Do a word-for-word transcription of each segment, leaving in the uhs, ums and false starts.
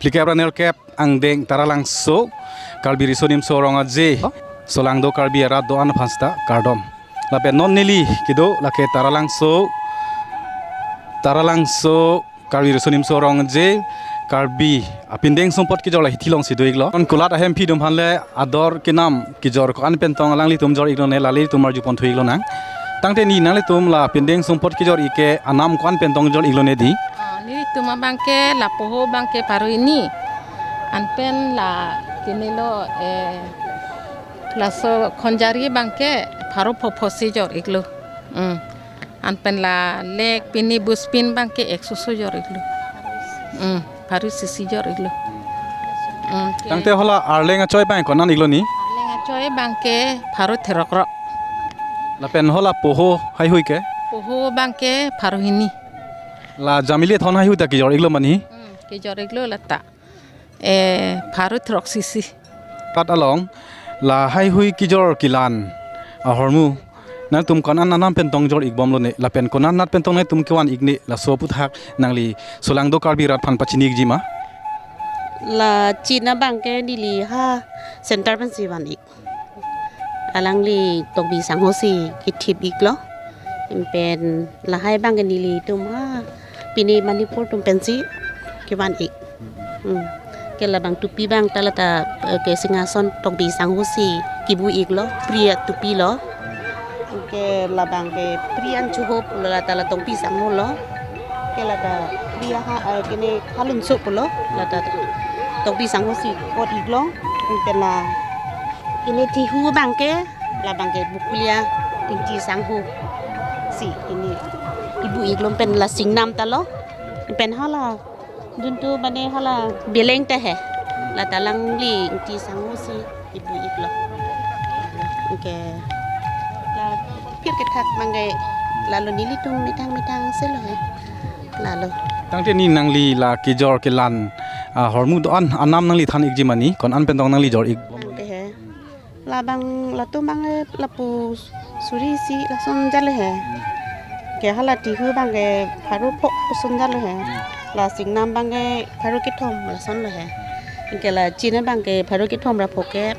phlikep ra nerkep angdeng Taralangso Karbi Riso Nimso Rong Aje, solangdo Karbi arat do-an aphan seta kardom. Lapen non neli kedo lake Taralangso, Taralangso Karbi Riso Nimso Rong Aje Karbi apindeng sumpot kejor la hithi alongsi do-iklo. Non kulat ahemphi atum aphan le ador kenam kejor ko-an pen tong alanglitum jor-iklone, lale tum arjupon thu-iklonang. Tangte ni nanglitum la apindeng sumpot kejor-ik ke anam ko-an pen tong jor-iklone di? Ah, nelitum abang ke la poho abang ke pharo hini. Anpen la kinilo, eh, laso khonjari abang ke pharo phopho si jor-iklo. Hmm. Anpen la lek pini buspin abang ke ek soso jor-iklo. Hmm. Pharo isi si jor-iklo. Hmm. Tangte hala arleng achoi abang ko-an an-iklo ni? Arleng achoi abang ke pharo therok rok. Lapen hala poho haihui ke? Poho abang ke pharo hini. La jamili thon haihui ta kejor-iklo mani? Hmm, kejor-iklo lata. Eh, pharo throk isi si. Pat along, la haihui kejor kelan ahormu nangtum ko-an anam pen tong jor-ikbomlone, lapen konat nat pen tong nangtum kevan-ikne, laso aphuthak nangli solangdo Karbi arat aphan pachini-ikji ma? La chin abang ke neli ha center pensi van-ik. Alangli Tokbi sangho si kethip-iklo. Anpen lahai abang ke nelitum ha pini Manipur atum pensi kevan-ik. Hmm. Ke labang tupi abang ta lata, eh, ke Singhason Tokbi sangho si kebu-iklo, pri atupi lo. Ke labang ke pri an chuhop lo, lata la Tokbi sangho lo. Ke lata pri ha, eh, kene halun sup lo, lata Tokbi sangho si kot-iklo. Anpen la kene tihu abang ke, labang ke Bukulia Ingti sangho si kene kebu-iklo, anpen la singnam ta lo. Anpen hala juntu mane hala beleng ta he. Lata alangli Ingti sangho si kebu-iklo. Anke la phir kethak abang ke lalo nelitum methang methang si lo he. Lalo. Tangte ni nangli la kejor kelan ahormu do-an anam nangli than-ikji mani, ko-an pen tong nangli jor-ikbom? Anke he. Labang latum abang ke lapu suri isi lason jalo he. Ke hala tihu abang ke pharo pho lason jalo he. La singnam abang ke pharo kethom lason lo he. Ke la chin abang ke pharo kethom ra phokep.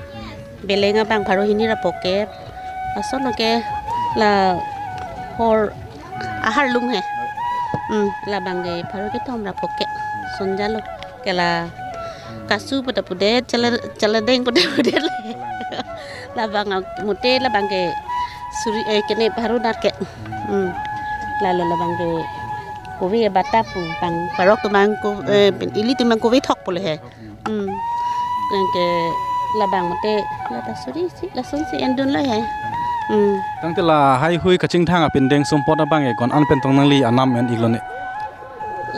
Beleng abang pharo hini ra phokep. Lason lo ke la hor ahar lung he. Hmm, labang ke pharo kethom ra phokep. Son jalo. Ke la kasu pada pudet, chala, chaladeng pada pudet le. Labang a-, mute labang ke suri, eh, kene pharo nerkep. Hmm. Lalo labang ke kove bata pu abang pharo atum abang ko, eh, pen ilitum abang kove thok pule he. Hmm. Ke labang mute lata suri isi lason si endun lo he. Hmm. Tangte la haihui kachingthang apindeng sumpot abang ke ko-an pen tong nangli anam en-iklone?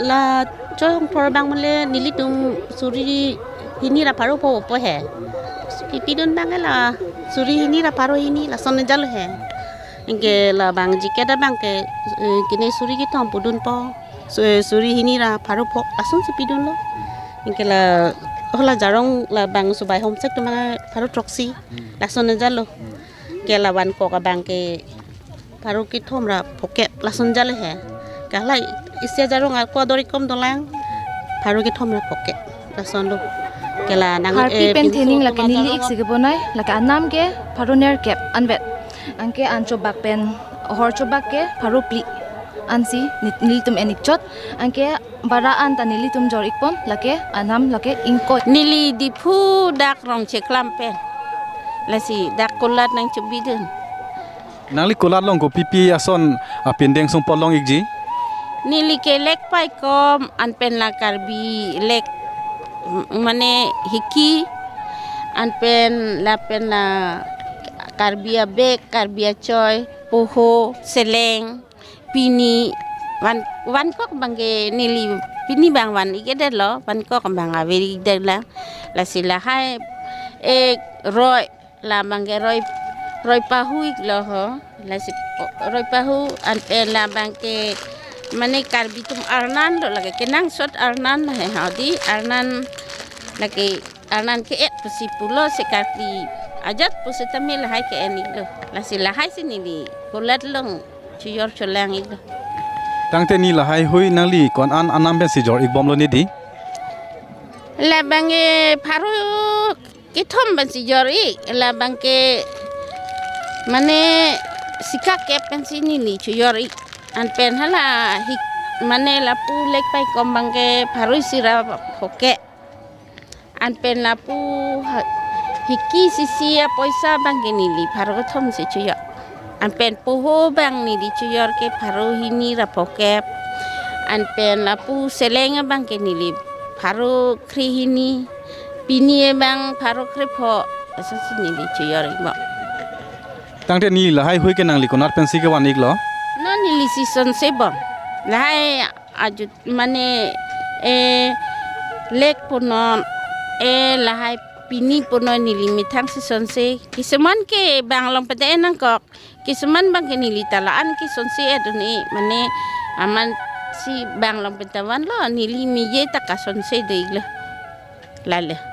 La choi hongthor abang mule nelitum suri hini ra pharo pho po he. Kepidun abang ke la suri hini ra pharo hini lason jalo he. Anke labang jacket abang ke, eh, kene suri kethom pudunpo. Su-, eh, suri hini ra pharo pho lason si pidunlo. Anke la hala jarong labang subai homsek atum abang pharo throksi lason jalo. Ke la vankok abang ke pharo kethom ra phokep lason jalo he. Ke la isi ajarong ako ador-ik kom dolang pharo kethom ra phokep lason lo. Ke la nang, Harpi eh, pen pinso thening lake atum neli ajarong ik si kebonai, lake anam ke pharo nerkep anvet. Anke an chobak pen, hor chobak ke pharo phli ansi nit-, nelitum en-ikchot. Anke bara an ta nelitum jor-ikpon, lake anam lake ingkoi. Neli Diphu dak Rongcheklam pen. Lasi dak kulat nangchebidun. Nangli kulat along kopipi ason apindeng sumpot long-ikji? Neli ke lek paikom, anpen la Karbi lek, m-, mane hiki, anpen lapen la Karbi abek, Karbi achoi, poho, seleng, pini, van, vankok abang ke neli pini abang van-ik-edetlo, vankok abang ave-ikdetlang. Lasi lahai, eh, roi, labang ke roi, roi pahu-iklo ho. Lasi roi pahu, anpen labang ke mane Karbi atum arnan lo lake, kenangsot arnan lo he, hadi arnan lake, arnan ke-et pusi pulo, se Karbi ajat pusitame lahai ke-en-iklo. Lasi lahai si neli kulat along chojor cholang-iklo. Tangte ni lahaihui nangli ko-an anam pensi jor-ikbomlone di? Labang ke pharo kethom pensi jor-ik, labang ke mane sikakep pensi neli chojor-ik. Anpen hala hik mane lapu lek paikom abang ke pharo isi ra phokep. Anpen lapu ha-, hiki sisi apoisa abang ke neli pharo kethom si chojor. Anpen poho abang neli chojor ke pharo hini ra phokep. Anpen lapu seleng abang ke neli pharo kre hini. Pini abang pharo kre pho. Asonsi neli chojor-ikbom. Tangte neli lahai hui ke nangli konat pensi kevan-iklo? Non neli sisonsebom. Lahai ajut mane, eh, lek punon, eh, lahai pini punon neli methang sisonse. Kisuman ke bang along pete nangkok. Kisuman abang ke neli ta la-an kesonse adun-e, mane aman si bang along pete vanlo, neli meje ta kasonse de-iklo. Lale.